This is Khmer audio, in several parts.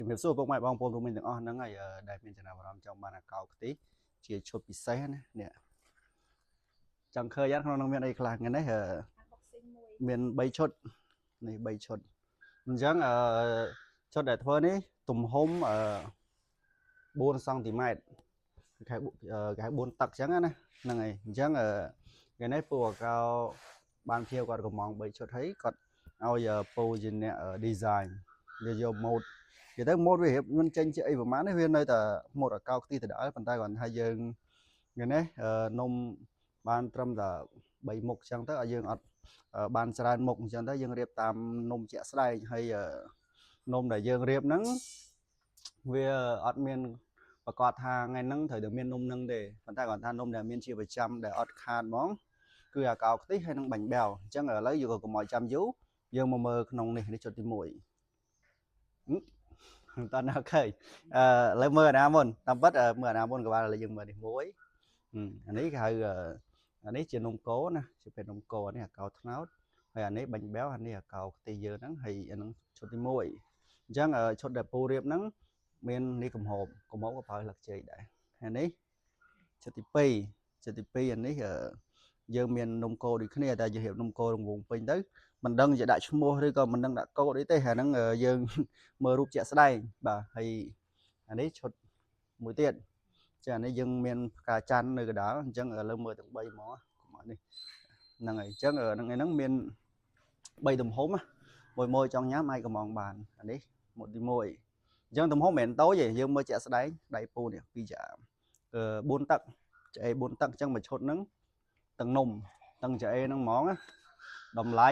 ជំរាបសួរពុកម៉ែបងប្អូនរួមមានទាំងអស់ហ្នឹងហើយដែលមានចំណាប់អារម្មណ៍ចង់បានអាកោខ្ទិះជាឈុតពិសេសណានេះចង់ឃើញអត់ក្នុងនោះមានអីខ្លះថ្ងៃនេះ unboxing មួយ មាន3ឈុតនេះ3ឈុតអញ្ចឹងឈុតដែលធ្វើនេះទំហំ4សង់ទីម៉ែត្រគេហៅគេហៅ4ទឹកអញ្ចឹងណាហ្នឹងហើយអញ្ចឹងថ្ងៃនេះពូអាកោបានភ្ញៀវគាត់កំង3ឈុតហើយគាត់ឲ្យពូជាអ្នក design វាយកម៉ូដនិយាយទៅម៉ូដវារៀបមិនចេញជាអីប្រហែលនេះវានៅតែម៉ូដអាកោខ្ទិះដដែលប៉ុន្តែគាត់ថាយើងថ្ងៃនេះនំបានត្រឹមតែ3មុខអញ្ចឹងទៅឲ្យយើងអត់បានច្រើនមុខអញ្ចឹងទៅយើងរៀបតាមនំជាក់ស្ដែងហើយនំដែលយើងរៀបហ្នឹងវាអត់មានប្រកាសថាថ្ងៃហ្នឹងត្រូវតែមាននំហ្នឹងទេប៉ុន្តែគាត់ថានំដែលមានជាប្រចាំដែលអត់ខាតហ្មងគឺអាកោខ្ទិះហើយនឹងបាញ់បែវអញ្ចឹងឥឡូវយើងក៏កុំឲ្យចាំយូរយើងមកមើលក្នុងនេះនេះជុតទី1តើណាឃើញអឺឥឡូវមើលអាណាមុនតាមពិតមើលអាណាមុនក៏បានឥឡូវយើងមើលនេះមួយអានេះគេហៅអានេះជានំគោណាជាពេទ្យនំគោអានេះអាកោត្នោតហើយអានេះបាញ់បែវអានេះអាកោខ្ទិះយើងហ្នឹងហើយអាហ្នឹងឈុតទី1អញ្ចឹងឈុតដែលពូរៀបហ្នឹងមាននេះកំហូបកំហូបក៏ប្រើស្លឹកចេកដែរហើយនេះឈុតទី2ឈុតទី2អានេះយើងមាននំគោដូចគ្នាតែយើងរៀបនំគោរង្វង់ពេញទៅមិនដឹងជាដាក់ឈ្មោះឬក៏មិនដឹងដាក់កូដអីទេអាហ្នឹងយើង មើលរូបជាក់ស្ដែងបាទហើយអានេះឈុតមួយទៀតចាអានេះយើងមានផ្កាច័ន្ទនៅកណ្ដាលអញ្ចឹងឥឡូវមើលទាំង3ហ្មងកុំឲ្យនេះហ្នឹងហើយអញ្ចឹងហ្នឹងឯហ្នឹងមាន3ទំហំណាមួយមួយចង់ញ៉ាំអាចកំងបានអានេះមុខទី1អញ្ចឹងទំហំមិនមែនតូចទេយើងមើលជាក់ស្ដែងដៃពូនេះ2ចា4ទឹកឆ្អេ4ទឹកអញ្ចឹងមួយឈុតហ្នឹងទាំងនំទាំងឆ្អេហ្នឹងហ្មងណាតម្លៃ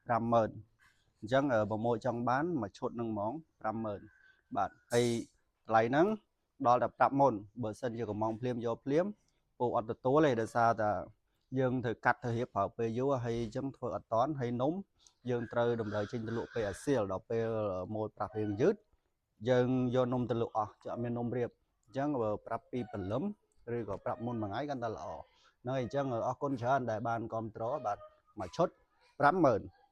50000អញ្ចឹងបើមួយចង់បានមួយឈុតហ្នឹងហ្មង50000បាទហើយតម្លៃហ្នឹងដល់តែប្រាប់មុនបើសិនជាកំងភ្លាមយកភ្លាមពូអត់ទទួលទេដោយសារតែយើងត្រូវកាត់ត្រូវរៀបប្រើពេលយូរហើយអញ្ចឹងធ្វើអត់តន់ហើយនំយើងត្រូវតម្រូវចេញទៅលក់ពេលអាសៀលដល់ពេលមួយប្រាប់រៀងយឺតយើងយកនំទៅលក់អស់ចអត់មាននំរៀបអញ្ចឹងបើប្រាប់ពីព្រលឹមឬក៏ប្រាប់មុនមួយថ្ងៃកាន់តែល្អហ្នឹងហើយអញ្ចឹងអរគុណច្រើនដែលបានគ្រប់គ្រងបាទមួយឈុត50000។